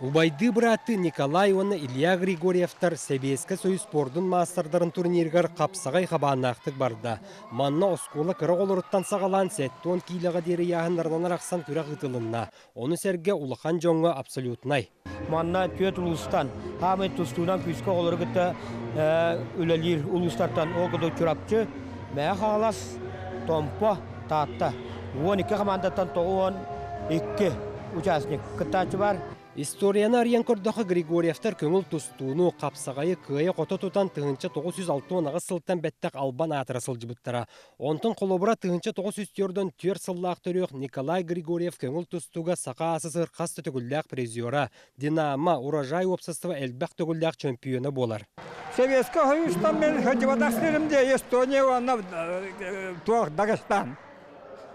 Убайдыы бырааттыы Николай уонна Илья Григорьевтар Сэбиэскэй Союз спордун маастардарын турнирыгар хапсаҕай хабааннаахтык барда. Манна оскуола кыра оҕолоруттан саҕалаан 70 киилэҕэ диэри ыйааһыннарынан арахсан күрэх ыытылынна. Ону сэргэ улахан дьоҥҥо абсолютнай. Манна түөрт улуустан, хаамай тустуунан күүскэ оҕолору кытта үлэлиир улуустартан ол курдук Чурапчы, Мэҥэ Хаҥалас, Томпо, Таатта. 12 хамаандаттан 92 участник кыттааччы бар. Историяны арыйан көрдөххө, Григорьевтар көҥүл тустууну, хапсаҕайы кыайа-хото тутан 1968 сылтан бэттэх албан аатыра сылдьыбыттара. Онтон холобура 1944 сыллаах төрүөх Николай Григорьев көҥүл тустууга Саха АССР хас да төгүллээх призера, Динамо, Урожай уопсастыба элбэх төгүллээх чөмпүйүөнэ буолар. Советскай Союзтан мен сылдьыбатах сирим дии Эстония уонна туох Дагестан.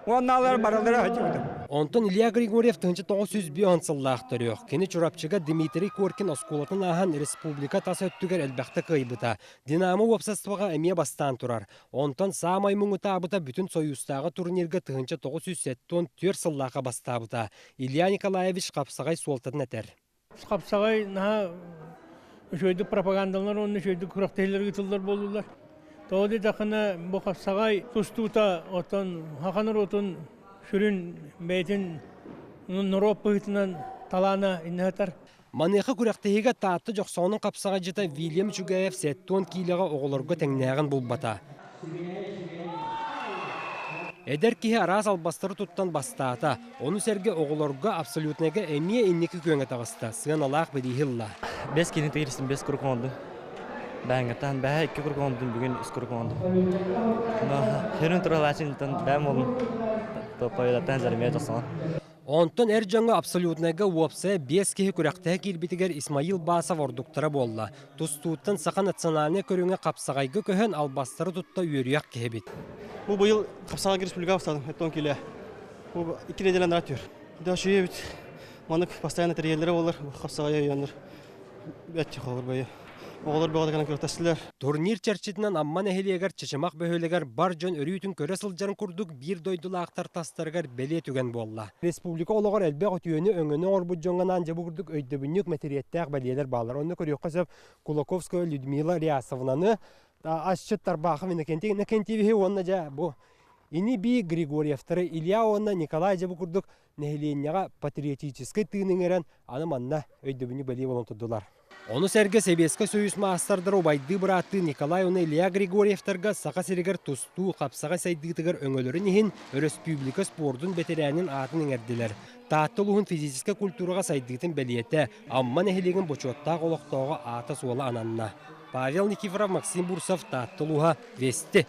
Уоннаалар барылара сылдьыбытым. Онтон Илья Григорьев 1905 сыллаах төрүөх. Кини Чурапчыга Дмитрий Коркин оскуолатын ааһан республика тас өттүгэр элбэхтэ кыайбыта. Динамо уопсастыбаҕа эмиэ бастаан турар. Онтон саамай муҥутаабыта бүтүн Союзтааҕы турнирга 1974 сыллаахха бастаабыта. Илья Николаевич хапсаҕай суолтатын этэр. Хапсаҕай наһаа үчүгэйдик пропагандаланар уонна үчүгэйдик күрэхтэһиилэр ыытыллар буоллулар. Тоҕо диэтэххинэ, бу хапсаҕай тустуута оттон саха норуотун сүрүн бэйэтин норуот быһыытынан талаана иннэтэр. Маныаха күрэхтэһиигэ Таатта Дьохсоонун хапсаҕайдьыта Вильям Чугаев 70 киилэҕэ оҕолорго тэҥнээҕин булбата. Эдэр киһи араас албастары туттан бастаата, ону сэргэ оҕолорго абсолютнайга эмиэ инники күөҥҥэ таҕыста, сыаналаах бирииһи ылла. Бэс киһини тигирсин бэс куруук оҥордум. Бэһэҥҥэттэн бэһэ икки куруук оҥордум, бүгүн үс куруук оҥордум. Но хөрүн туралаачынтан бэм болун топпойдаттан жармия тосоҕон. Онтон эр дьоҥҥо абсолютнайга уопсайа биэс киһи күрэхтэһэ киирбитигэр Исмаил Басов ордуктара буолла. Тустууттан саха национальнай көрүҥэ хапсаҕайга көһөн албастары тутта үөрүйэх киһибит. Бу быйыл хапсаҕайга республикаҕа бастадым, эттон киле. Бу икки неделя анараа түөр. Да шүйе бит манык постоянно тэрийэллэрэ буолар, хапсаҕайа өйөннөр. Бэт холор бэйэ. Оҕолор бөҕө кэлэн күрэхтэстилэр. Турнир чэрчитинэн Амма нэһилиэгэр Чычымах бөһүөлэгэр бар дьон өрүүтүн көрө сылдьарын курдук биир дойдулаахтар тастарыгар бэлиэ түгэн буолла. Республика олоҕор элбэх үтүөнү-өҥөнү оҥорбут дьоҥҥо анаан дьэ бу курдук өйдөбүнньүк мэтириэттээх бэлиэлэр бааллар. Онно көрүөххэ сөп Кулаковская Людмила Рясовнаны, асчыт Тарбахов Иннокентий Иннокентьевиһи уонна дьэ бу ини-бии Григорьевтары Илья уонна Николай дьэ бу курдук нэһилиэнньэҕэ патриотическай тыын иҥэрэн, аны манна өйдөбүнньүк бэлиэ буолан турдулар. Ону сэргэ Сэбиэскэй Союз маастардара убайдыы-бырааттыы Николай уонна Илья Григорьевтарга Саха сиригэр тустуу, хапсаҕай сайдыытыгар өҥөлөрүн иһин өрөспүүбүлүкэ спордун бэтэрээнин аатын иҥэрдилэр. Таатта улууһун физическэй культураҕа сайдыытын бэлиэтэ, Амма нэһилиэгин бочуоттаах олохтооҕо аата-суола ананна. Павел Никифоров, Максим Бурцев, Таатта улууһа, Вести.